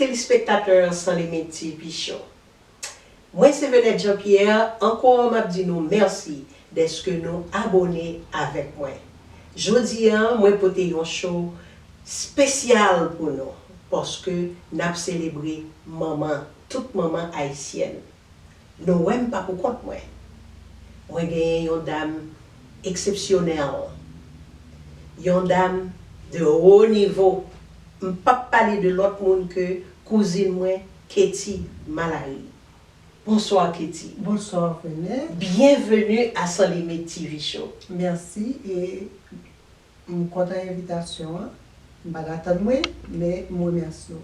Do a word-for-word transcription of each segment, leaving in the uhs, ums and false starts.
Telespektatè San Limit T V Show. Mwen se Venette Jean Pierre, ankò m ap di nou mèsi dèske nou abòne avèk mwen. Jodi a, mwen pote yon show espesyal pou nou, paske n ap selebre manman, tout manman ayisyèn. Nou wè m pa pou kont mwen. Mwen genyen yon dam eksepsyonèl, yon dam de haut niveau. M p ap pale de lòt moun ke kouzin mwen, Katie Malary. Bonswa, Katie. Bonswa, Venette. Byenveni a San Limit T V Show. Mèsi e m kontan envitasyon an. M pa t atann mwen, men m remèsye w.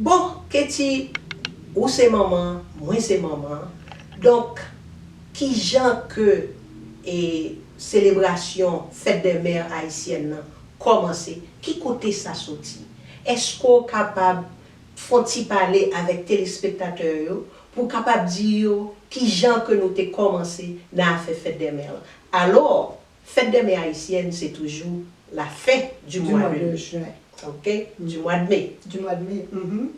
Bon, Katie, ou se manman, mwen se manman. Donk, kijan ke e, selebrasyon Fête des Mères ayisyèn nan kòmanse? Ki kote sa soti? Èske w kapab fè yon ti pale avèk telespektatè yo pou w kapab di yo kijan ke nou te kòmanse nan afè Fête des Mères lan? Alò, Fête des Mères ayisyèn se toujou la fin du Du mois mois de de mai. juin. Ok? Du mois de mai. Du mois de mai. Mhm.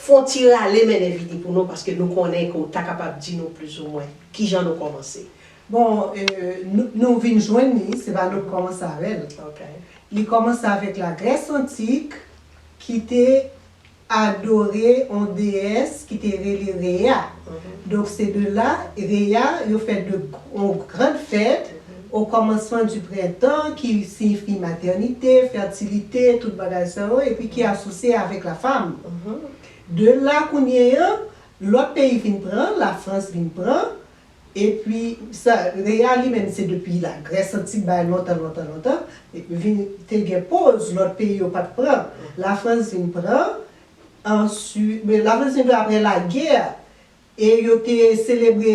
Fè yon ti rale mennen vini pou nou, paske nou konnen ke w ta kapab di nou plizoumwen kijan nou kòmanse. Bon, euh, nou, nou vin jwenn li, se pa nou k kòmanse avè l. Ok. Li kòmanse avèk la Grès antik ki te adore yon deyès ki te rele Rhea. Donk se de la, Rhea, yo fè de yon gran fèt au commencement du printemps ki siyifi matènite, fètilite, tout bagay sa yo, epi ki asosye avèk la femme. De la kounye an, lòt peyi vin pran, la Frans vin pran, epi sa, Rhea li menm se depi la Grès antik bay lontan, lontan, lontan, epi vin te gen poz, lòt peyi yo pa t pran. La Frans vin pran, answit, men la Frans vin pran apre lagè, e yo te selebre,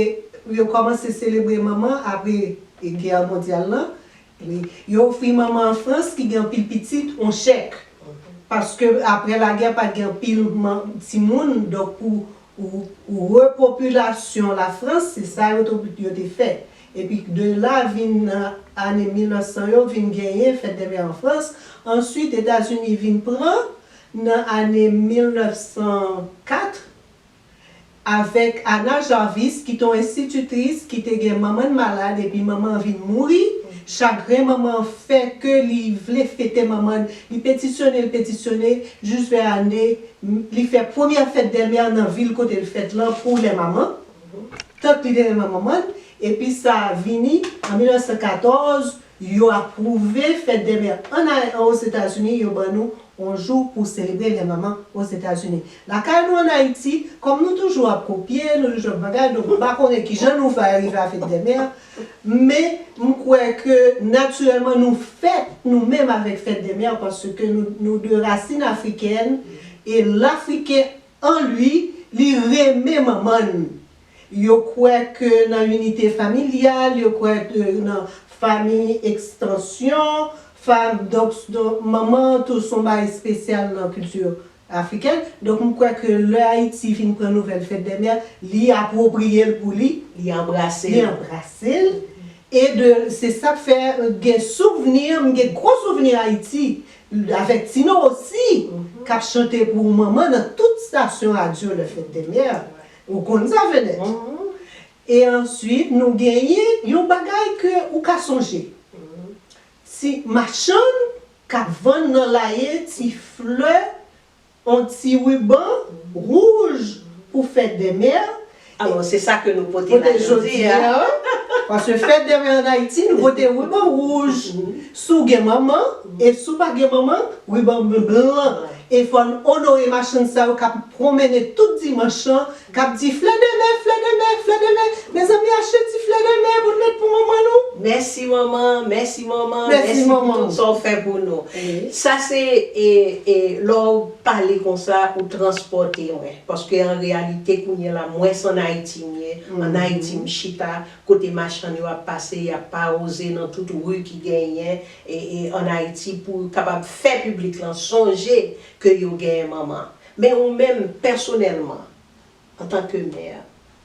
yo kòmanse selebre manman apre gè mondyal lan. Wi. Yo ofri manman an Frans ki gen anpil pitit yon chèk. Paske apre lagè pa t gen anpil man- timoun, donk pou ou, ou repopilasyon Lafrans, se sa yo te, yo te fè. Epi de la vin nan ane mil nèf san yo, vin genyen Fête des Mères an Frans. Answit, Etazini vin pran nan ane mil nèf san kat, avèk Anna Jarvis, ki te yon enstititris ki te gen manman l malad, epi manman an vin mouri. Chagren manman an fè ke li vle fete manman l. Li petisyone, li petisyone, jis vè ane, li fè premyè Fête des Mères nan vil kote l fèt lan pou lè manman. Tank li te renmen manman l, epi sa vini an mil nèf san katòz, yo apwouve Fête des Mères an, an Ozetazini, yo ban nou yon jou pou selebre lè manman Ozetazini. Lakay nou an Ayiti, kòm nou toujou ap kopye, nou toujou ap bagay, donk m pa konnen kijan nou fè rive a Fête des Mères, men m kwè ke natirèlman nou fèt nou menm avèk Fête des Mères, paske nou, nou de rasin afrikèn, e Lafriken an li, li renmen manman l. Yo kwè ke nan inite familyal, yo kwè ke nan fanmi ekstansyon, fam, donk, donk manman an tou se yon bagay espesyal nan kilti afrikèn. Donk, m kwè ke lè Ayiti vin pran nouvèl Fête des Mères, li apwopriye l pou li, Li anbrase li l. Anbrase l. E de, se sa k fè gen souvni, m gen gwo souvni Ayiti, avèk Tino osi, k ap chante pou manman nan tout stasyon radyo lè Fête des Mères. Ou konn sa, Venette? E answit, nou genyen yon bagay ke ou ka sonje. Ti machann k ap vann nan laye ti flè, yon ti riban wouj pou Fête des Mères. Alò, se sa ke nou pote la jodi a. Paske Fête des Mères an Ayiti, nou pote riban wouj. Si w gen manman, e si w pa gen manman, riban blan. E fò n onore machann sa yo k ap pwonmennen tout dimanch lan, k ap di, flè de mè, flè de mè, flè de mè. Mezanmi, achte ti flè de mè pou n met pou manman nou. Mèsi manman, mèsi manman, mèsi pou tout sa w fè pou nou. Sa se, e, e, lè w pale konsa, ou transpòte mwen. Paske an reyalite, kounye a la, mwen se ann Ayiti m ye. Ann Ayiti m chita, kote machann yo ap pase, y ap awoze nan tout ri ki genyen, e, e, ann Ayiti pou kapab fè piblik lan sonje ke yo genyen manman. Men ou menm, pèsonèlman, antanke mè,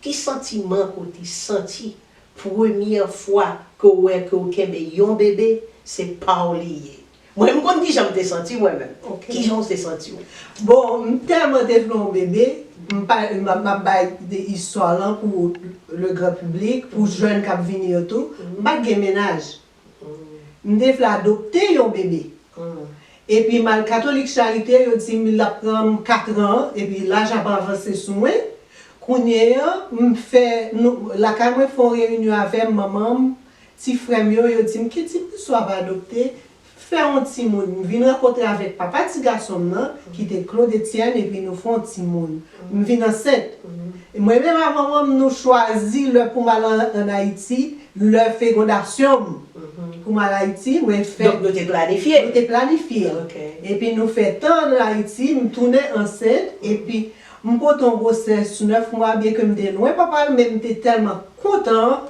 ki santiman ke w te santi premyè fwa ke w wè ke w kenbe yon bebe, se pa w li ye? Mwen, m konn kijan m te santi mwen menm. Kijan w te santi w? Bon, m tèlman te vle yon bebe, m pa, m ap, m ap bay de istwa lan pou le grand public, pou jèn k ap vini yo tou. M pa t gen mennaj. M te vle adopte yon bebe. Epi m al Katolik Charite, yo di m l ap pran m kat an, epi laj ap avanse sou mwen. Kounye a, m fè, nou, lakay mwen fè yon reyinyon avè m, manman m, ti frè m yo, yo di m, "Kitty, poukisa w ap adopte? Fè yon timoun." M vin rankontre avèk papa ti gason m nan, ki te Claude Etienne, epi nou fè yon timoun. M vin ansent. E mwen menm ak manman m, nou chwazi lè pou m al an, ann Ayiti, lè fegondasyon m. Pou m al Ayiti, mwen fè. Donk, nou te planifye? Nou te planifye. Ok. Epi nou fè tan ann Ayiti, m tounen ansent, epi m pote yon gwosès nèf mwa, byenke m te lwen papa m, men m te tèlman kontan,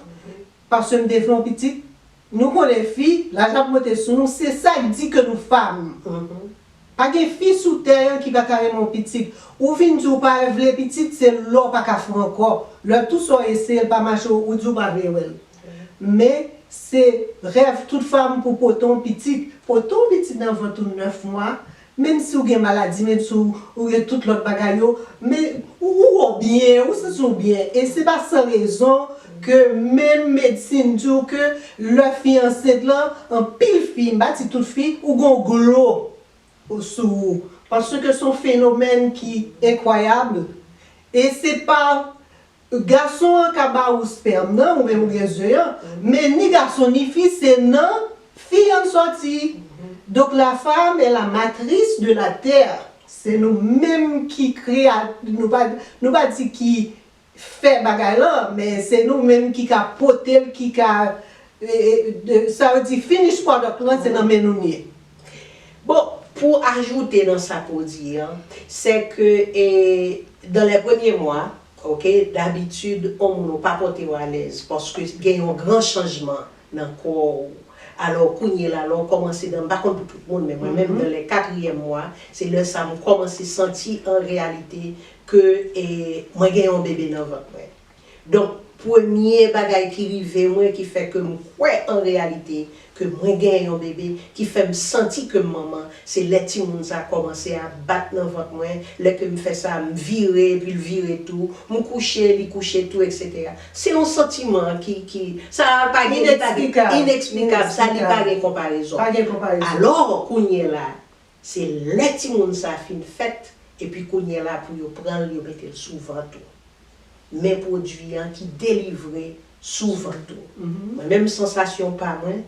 paske m te fè yon pitit. Nou konnen fi, laj ap monte sou nou, se sa k di ke nou fanm. Pa gen fi sou tè a ki pa ka renmen yon pitit. Ou vin di w pa vle pitit, se lè w pa ka fè ankò. Lè tout sa w eseye, l pa mache, ou di w pa vle wè l. Men, se rèv tout fanm pou pote yon pitit. Pote yon pitit nan vant ou nèf mwa, menm si w gen maladi, menm si w, ou gen tout lòt bagay yo, men ou, ou wè w byen, ou santi w byen. E se pa san rezon ke menm medsin di w ke lè fi ansent lan, anpil fi, m pa di tout fi, ou gen yon glo sou ou. Paske se yon fenomèn ki enkwayab. E se pa gason an ka ba ou spèm nan, ou menm ou gen ze an, men ni gason ni fi, se nan fi an sòti. Donk, la femme est la matrice de la terre. Se nou menm ki krea, nou pa, nou pa di ki fè bagay lan, men se nou menm ki ka pote l, ki ka, e, e, de, sa vle di finish product lan, se nan men nou l ye. Bon, pou ajoute nan sa ke w di an, c'est que, e, dans les premiers mois, ok, d'habitude, yon moun ou pa pote w alèz, paske gen yon gran chanjman nan kò w. Alò, kounye la, lè w kòmanse nan, m pa konn pou tout moun, men mwen menm, dans les quatrième mois, se lè sa m kòmanse santi an reyalite ke, e, mwen gen yon bebe nan vant mwen. Donk, premye bagay ki rive mwen, ki fè ke m kwè an reyalite ke mwen gen yon bebe, ki fè m santi ke m manman, se lè timoun sa kòmanse ap bat nan vant mwen, lè ke m fè sa, m vire, epi l vire tou, m kouche, li kouche tou, etsetera. Se yon santiman ki, ki, sa pa gen, li pa gen, ineksplikab, sa li pa gen konparezon. Pa gen konparezon. Alò, kounye la, se lè timoun sa fin fèt, epi kounye la pou yo pran l, yo mete l sou vant ou. Men pwodui an ki delivre sou vant ou. Mwen menm, sansasyon pa mwen,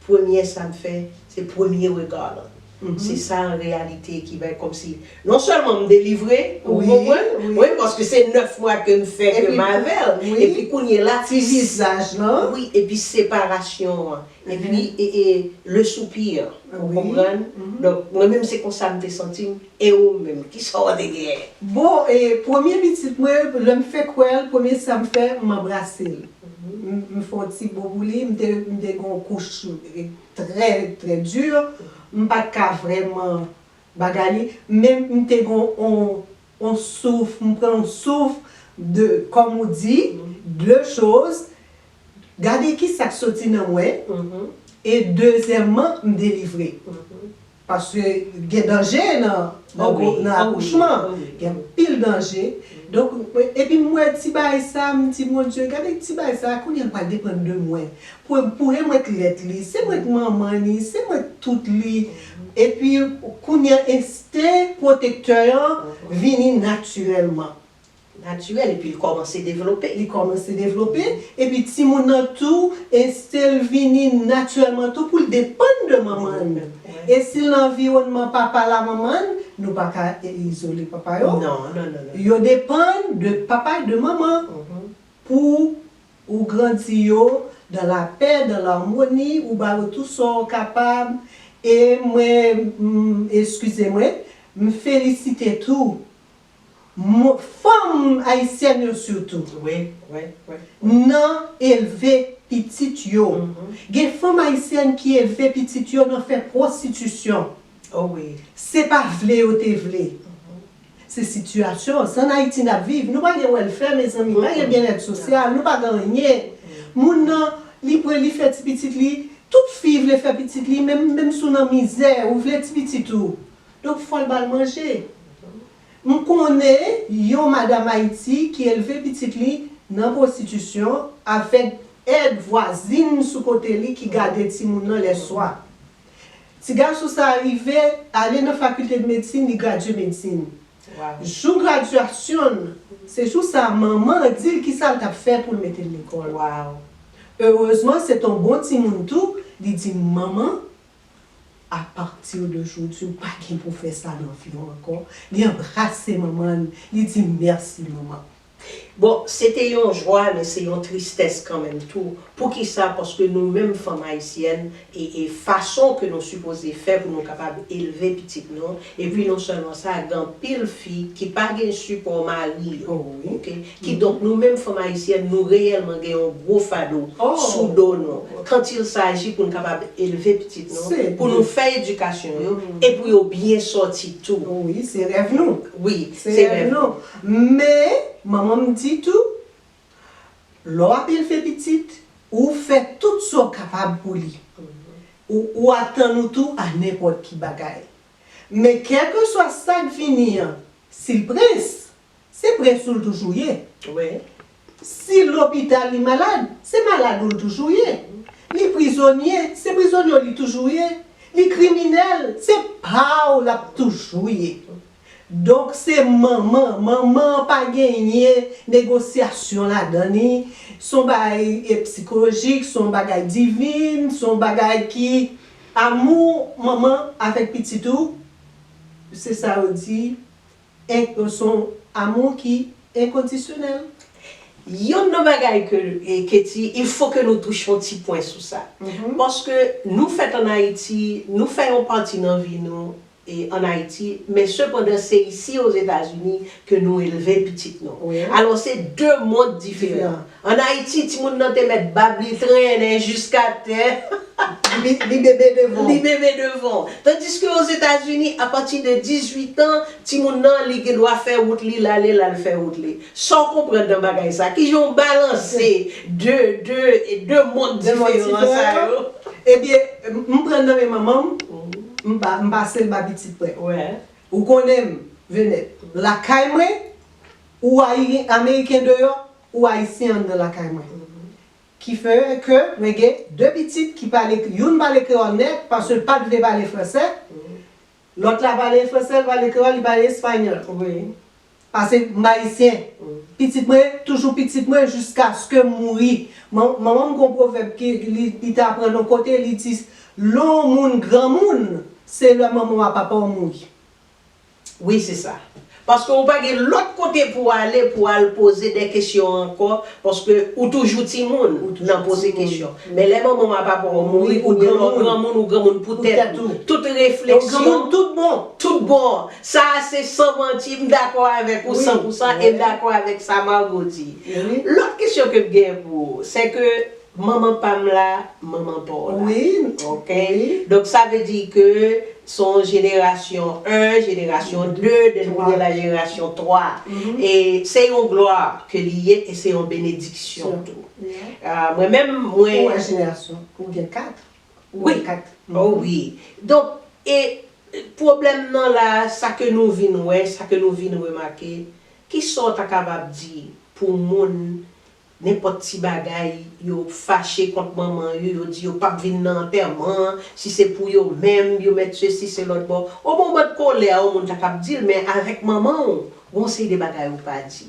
premye sa m fè, se premye rega lan. Se sa an reyalite ki bay kòmsi, non sèlman m delivre, ou konprann? Wi, paske se nèf mwa ke m fè ke m avè l. Epi kounye la, ti vizaj lan. Wi, epi separasyon an. Epi, e, e, le soupir, ou konprann? Donk, mwen menm, se konsa m te santi m. E ou menm, kisa w te genyen? Bon, e, premye pitit mwen, lè m fenk wè l, premye sa m fè, m anbrase l. M, m fè yon ti bo pou li, m te, m te gen yon kouch, e, trè, trè di. M pa t ka vrèman bagay li, men m te gen yon, yon souf, m pran yon souf de, comme on dit, deux choses. Gade ki sa k soti nan mwen, e dezyèmman, m delivre. Paske gen danje nan, nan akouchman. Gen anpil danje. Donk, epi m wè ti bagay sa, m di, "Bondye, gade ti bagay sa, kounye a l pral depann de mwen. Pou, pou remèt lèt li, se mwen k manman li, se mwen k tout li." Epi, kounye a, ensten pwotektè an vini natirèlman. Natirèl, epi l kòmanse devlope. Li kòmanse devlope, epi timoun nan tou, ensten l vini natirèlman tou pou l depann de manman l. E si l nan anviwònman papa l ak manman l, nou pa ka, e, izole papa yo. Non, non, non, non. Yo depann de papa e de manman pou ou grandi yo dans la paix, dans l'harmonie, ou ba yo tou sa w kapab. E mwen, m, eskize mwen, m felisite tou fanm ayisyèn yo sitou. Wi, wi, wi. Nan elve pitit yo. Gen fanm ayisyèn ki elve pitit yo nan fè pwostitisyon. O wi. Se pa vle yo te vle. Se sitiyasyon. Se ann Ayiti n ap viv. Nou pa gen welfare, mezanmi. Pa gen byennèt sosyal. Nou pa gen anyen. Moun nan, li pran, li fè ti pitit li, Tout fi vle fè pitit li, menm, menm si w nan mizè, ou vle ti pitit ou. Donk, fò l ba l manje. M konnen yon madanm Ayiti ki elve pitit li nan pwostitisyon avèk èd vwazin sou kote li ki gade timoun nan lèswa. Ti gason sa a rive ale nan fakilte de medsin, li gradye medsin. Jou gradyasyon l, se jou sa a manman an di l kisa l t ap fè pou l mete l lekòl. Erezman, se t on bon timoun tou, li di, "Manman, apati de jodi, ou pa gen pou fè sa nan vi w ankò." Li anbrase manman l, li di, "Mèsi, manman." Bon, se te yon jwa, men se yon tristès kanmenm tou. Poukisa? Paske nou menm fanm ayisyèn, e, e fason ke nou sipoze fè pou nou kapab elve pitit nou, epi non sèlman sa, gen anpil fi ki pa gen sipò mari yo. Kidonk, nou menm fanm ayisyèn, nou reyèlman gen yon gwo fado sou do nou. Kantilsaji pou n kapab elve pitit nou, pou nou fè edikasyon yo, e pou yo byen sòti tou. Wi, se rèv nou. Wi, se rèv nou. Men, manman m di tou, lè w ap elve pitit, ou fè tout sa w kapab pou li. Ou, ou atann ou tou a nenpòt ki bagay. Men kèlkeswa sa k vini an, si l prens, se prens ou l toujou ye. Si lopital li malad, se malad ou l toujou ye. Li prizonye, se prizonye li toujou ye. Li kriminèl, se pa w l ap toujou ye. Donk se manman, manman an pa genyen negosyasyon ladan li. Se yon bagay e, sikolojik, se yon bagay divin, se yon bagay ki amou manman avèk pitit ou, se sa yo di, en, se yon amou ki enkondisyonèl. Yonn nan bagay ke, e, Katie, il faut que nou touche yon ti pwen sou sa. Paske nou fèt ann Ayiti, nou fè yon pati nan vi nou e, ann Ayiti, men sepandan se isi Ozetazini ke nou elve pitit nou. Alò se de mond diferan. Ann Ayiti, timoun nan te mèt bab li trennen jiskatè. Li, li bebe devan. Li bebe devan. Tandiske Ozetazini, apati de dizuit an, timoun nan, li gen dwa fè wout li, l ale, l al fè wout li. Sa w konprann nan bagay sa? Kijan w balanse de, de, de mond diferan sa yo? Ebyen, m pran nan men manman m, m pa, m pase l ba pitit mwen. Ou konnen m, Venette. Lakay mwen, ou Ayi-, Ameriken deyò, ou Ayisyen anndan lakay mwen. Ki fè ke mwen gen de pitit ki pale, youn pale kreyòl nèt, paske l pa t vle pale fransè. Lòt la pale fransè, l pale kreyòl, li pale espanyòl. Paske m ayisyen. Pitit mwen, toujou pitit mwen, jiskaske m mouri. Man-, manman m gen yon pwovèb ki li, li te aprann yon kote, li di, lè yon moun granmoun, se lè manman w ak papa w mouri. Wi, se sa. Paske ou pa gen lòt kote pou w ale pou w al poze de kesyon ankò, paske ou toujou timoun nan poze kesyon. Men lè manman w ak papa w mouri, ou gen lè w granmoun, ou granmoun pou tèt ou. Tout refleksyon, tout bon. Sa a se san manti, m dakò avèk ou san pou san, e m dakò avèk sa Margot di. Lòt kesyon ke m gen pou ou, se ke manman pa m la, manman pa w la. Wi. Ok? Donk sa vle di ke se yon jenerasyon en, jenerasyon de, de nou gen la jenerasyon twa. E se yon glwa ke li ye e se yon benediksyon tou. Ah, mwen menm, mwen. Ou wè jenerasyon, ou gen kat. Wi. Oh wi. Donk, e pwoblèm nan la, sa ke nou vin wè, sa ke nou vin remake, kisa w ta kapab di pou moun, nenpòt ti bagay, yo fache kont manman yo, yo di yo p ap vin nan antèman, si se pou yo menm, yo mèt sesi, se lòt bò. Yon moman de kòlè, yon moun ta kab di l, men avèk manman w, gon seri de bagay ou pa di.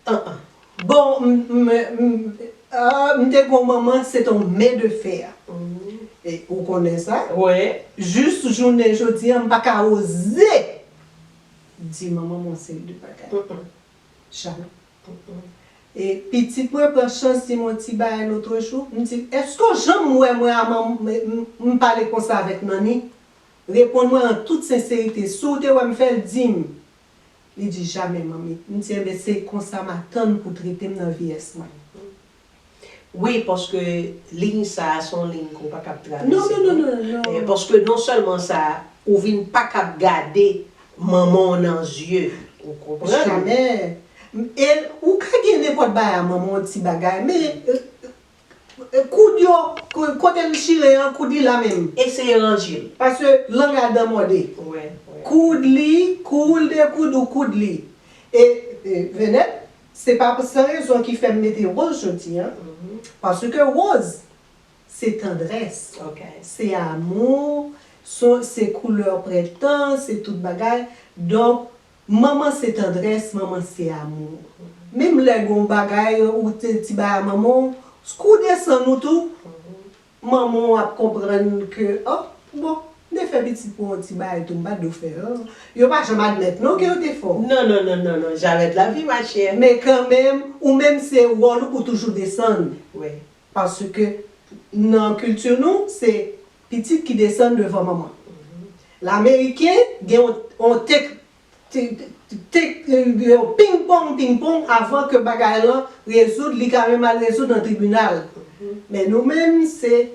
An an. Bon, m, m, m, ah, m te gen yon manman, se te yon men de fè. E, ou konnen sa? Wi. Jis jounen jodi a, m pa ka oze di manman m yon seri de bagay. Jamè. E pitit mwen pran chans di m yon ti bagay lotrejou. M di l, èske w janm wè mwen a manm, m, m, m pale konsa avèk Nanni? Reponn mwen an tout senserite. Si w te wè m fè l, di m. Li di, jamè, manmi. M di, enben, se konsa m atann pou w trete m nan vyeyès mwen. Wi, paske liy sa a se yon liy ke w pa kab travèse. Non, non, non, non, non. Paske non sèlman sa, ou vin pa kab gade manman w nan zye. Ou konprann? Jamè. E ou ka gen nenpòt bagay a manman w, ti bagay, men, euh, Koud yo, kou- kote l chire an, koud li la menm. Eseye ranje l. Paske lang adan mòde. Wè, wè. Koud li, kou l dekoud ou koud li. E, e Venèt, se pa san rezon ki fè m mete woz jodi an. Paske woz, se tandrès, se amou, se, se koulè prentan, se tout bagay. Donk, manman se tandrès, manman se amou. Menm lè gen yon bagay, ou te ti bagay a manman w, kou desann ou tou, manman w ap konprann ke, oh, bon, m te fè pitit pou yon ti bagay tou, m pa t dwe fè, oh. Yo pa janm admèt non ke yo te fè w. Non, non, non, non, non, jamais de la vie, ma chère. Men kanmenm, ou menm se wòl ou pou toujou desann. Wi. Paske nan kilti nou, se pitit ki desann devan manman. Lameriken gen yon, yon tek, tek, tek, tek, yon ping pong, ping pong, avan ke bagay lan rezoud, li ka menm al rezoud nan tribinal. Men nou menm, se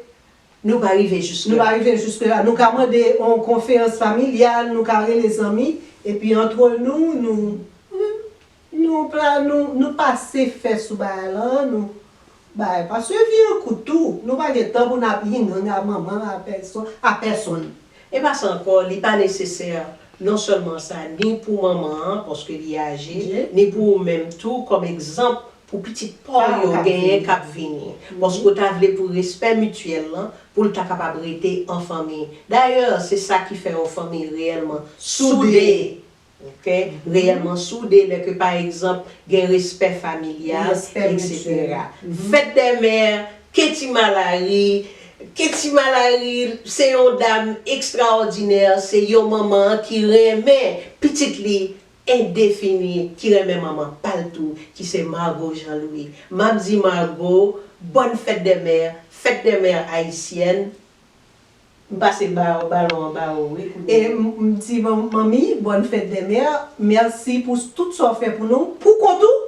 Nou pa rive jis la. Nou pa rive jis la. Nou ka mande yon konferans familyal, nou ka rele zanmi, epi antre nou, nou, nou, pla- nou, nou pase fè sou bagay lan, nou bay. Paske vi an kout tou, nou pa gen tan pou n ap ying-yang a manman, a pèsonn, a pèsonn. E pa sa ankò, li pa nesesè non sèlman sa, ni pou manman an, paske li aje, ni pou ou menm tou, kòm egzanp, pou pitit pa w yo genyen k ap vini. Paske w ta vle pou respè mityèl lan, pou l ta kapab rete an fanmi. Dayè, se sa ki fè yon fanmi reyèlman soude. Ok? Reyèlman soude, lè ke, pa egzanp, gen respè familyal, etsetera. Fèt dè mè, Katie Malary, Katie Malary, se yon dam ekstraòdinè, se yon manman ki renmen pitit li endefini, ki renmen manman pa l tou, ki se Margot Jean Louis. M ap di Margot, bòn fèt dè mè, fèt dè mè ayisyèn. M pase ba- balon an ba ou, wi, kounye a. E m- m di, man- manmi, bòn fèt dè mè, mèsi pou s- tout sa w fè pou nou, pou kont ou,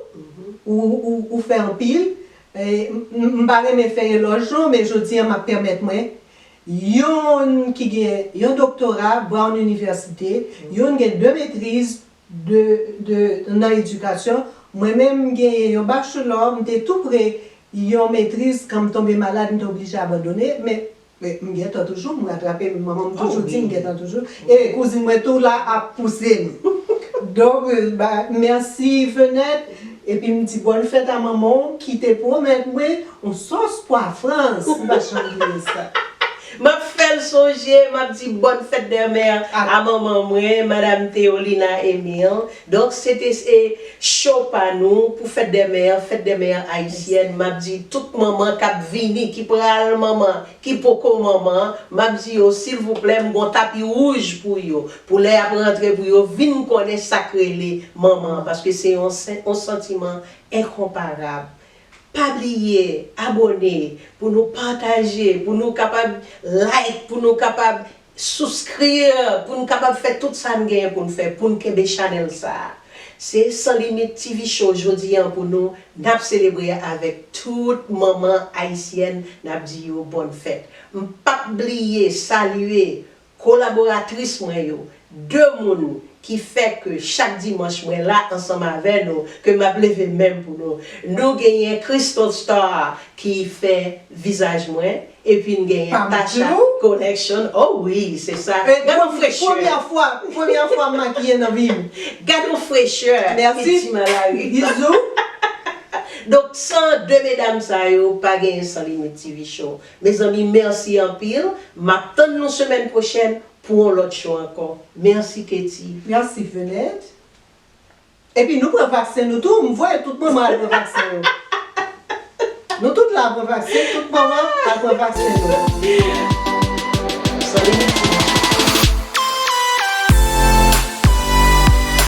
ou, ou, ou fè anpil. E m- m- m pa renmen fè elòj non, men jodi an m ap pèmèt mwen, youn ki gen yon doktora, Brown University, youn gen de metriz de, de, nan edikasyon. Mwen menm, m genyen yon bachelor, m te tou pre yon metriz, kan m tonbe malad, m te oblije abandone, men, men m gentan toujou, m ratrape, manman m toujou di m gentan toujou. E kouzin mwen tou la ap pouse m. Donk, eh, ba, mèsi Venèt, epi m di bòn fèt a manman w ki te pwomèt mwen yon sòs pwa Frans, m pa janm bliye sa. M ap fè l sonje, m ap di bòn fèt dè mè a manman mwen, Madam Théolina Emile. Donk, se te se cho pa nou pou fèt dè mè, fèt dè mè ayisyèn. M ap di tout manman k ap vini, ki pral manman, ki poko manman, m ap di yo, silvouplè, m gon tapi wouj pou yo. Pou lè y ap rantre, pou yo vin konnen sa k rele manman, paske se yon sen- yon santiman enkonparab. Pa bliye abòne, pou nou pataje, pou nou kapab like, pou nou kapab souskrib, pou nou kapab fè tout sa n genyen pou n fè, pou n kenbe chanèl sa a. Se San Limit T V Show jodi an pou nou, n ap selebre avèk tout manman ayisyèn, n ap di yo bòn fèt. M p ap bliye salye kolaboratris mwen yo, de moun ki fè ke chak dimanch mwen la ansanm avè nou, ke m ap leve men m pou nou. Nou genyen Crystal Star ki fè vizaj mwen, epi n genyen Tasha Collection. Oh wi, se sa. Gad yon frechè. Premyè fwa, premyè fwa m makiye nan vi m. Gad yon frechè. Mèsi. Ti Malari. Bizou. Donk, san de medam sa yo, pa genyen San Limit T V Show. Mezanmi, mèsi anpil. M ap tann nou semèn pwochèn pou yon lòt show ankò. Mèsi, Katie. Mèsi, Venèt. Epi nou pran vaksen nou tou, m voye tout manman al pran vaksen yo. Nou tout la pran vaksen, tout manman al pran vaksen yo. San Limit T V.